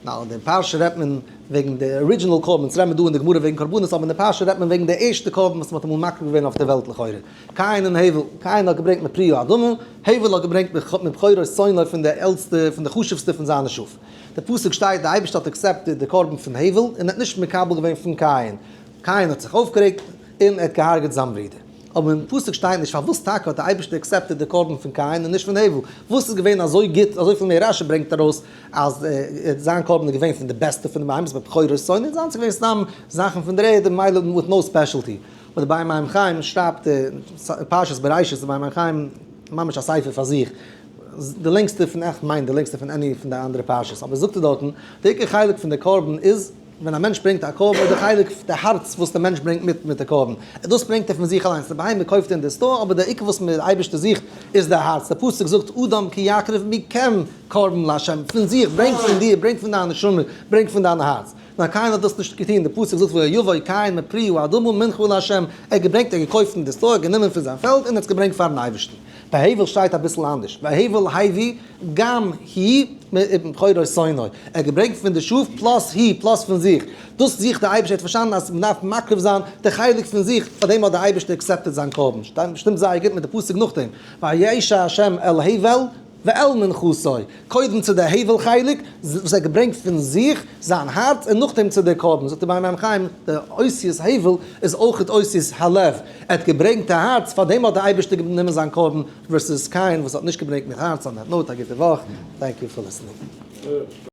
Now, אין די פרשה רעדט מען וועגן די original קרבן, אונז רעדט מען דא אין די גמרא וועגן קרבנות, אבער אין די פרשה רעדט מען וועגן די ערשטע קרבן וואס מען האט אמאל מקריב געווען אויף די וועלט לכאורה. קין און הבל, קין האט געברענגט מפרי האדמה, הבל האט געברענגט מבכורות צאנו פון די עלטסטע, פון די חשוב'סטע פון זיינע שאף. די פסוק שטייט די אייבערשטער האט accepted די קרבן פון הבל און האט נישט מקבל געווען פון קין. קין האט זיך אויפגערעגט און ער האט געהארגעט זיין ברודער. אבער אין פסוק שטייט נישט פארוואס טאקע האט די אייבערשטער accepted די קרבן פון קין און נישט פון הבל, וואס איז געווען אזוי גוט, אזויפיל מער רשי ברענגט ארויס אז זיין קרבן איז געווען פון די בעסטע פון די בהמות מבכורות צאנו, און זיינס איז געווען סתם זאכן פון דער ערד ממילא with no specialty. אבער די באר מים חיים שרייבט אין פרשת בראשית די באר מים חיים ממש א ספר פאר זיך, די לענגסטע פון איך מיין די לענגסטע פון any פון די אנדערע פרשות, אבער זאגט ער דארטן די עיקר חלק פון די קרבן איז, ווען א מענטש ברענגט א קרבן איז די חלק די הארץ וואס די מענטש ברענגט מיט מיט די קרבן, דאס ברענגט ער פון זיך אליינס, די בהמה קויפט ער אין די store, אבער די עיקר וואס די אייבערשטער זוכט איז די הארץ, די פסוק זאגט אדם כי יקריב מכם קרבן לה', פון זיך, ברענג פון דיר, ברענג פון דיין נשמה, ברענג פון דיין הארץ. נאר קין האט דאס נישט געטון, די פסוק זאגט ויבא קין מפרי האדמה מנחה לה', ער האט געברענגט, ער האט געקויפט אין די store, גענומען פון זיין פעלד און האט עס געברענגט פארן אייבערשטן. ביי הבל שטייט אביסל אנדערש, והבל הביא גם הוא מבכורות צאנו, ער האט געברענגט פון די שאף plus הוא plus פון זיך, דאס זוכט די אייבערשטער, ער האט פארשטאנען אז מען דארף מקריב זיין די חלק פון זיך, פאר דעם האט די אייבערשטער accepted זיין קרבן, שטימט זייער גוט מיט די פסוק נאכדעם, וישע ה' אל הבל ואל מנחתו, קודם צו די הבל חלק וואס ער האט געברענגט פון זיך, זיין הארץ, און נאכדעם צו די קרבן, זאגט דער באר מים חיים, די אותיות הבל איז אויך אותיות הלב, ער האט געברענגט די הארץ, פארדעם האט די אייבערשטער גענומען זיין קרבן, versus קין וואס האט נישט געברענגט מיט הארץ, on that note, א גוטע וואך, thank you for listening.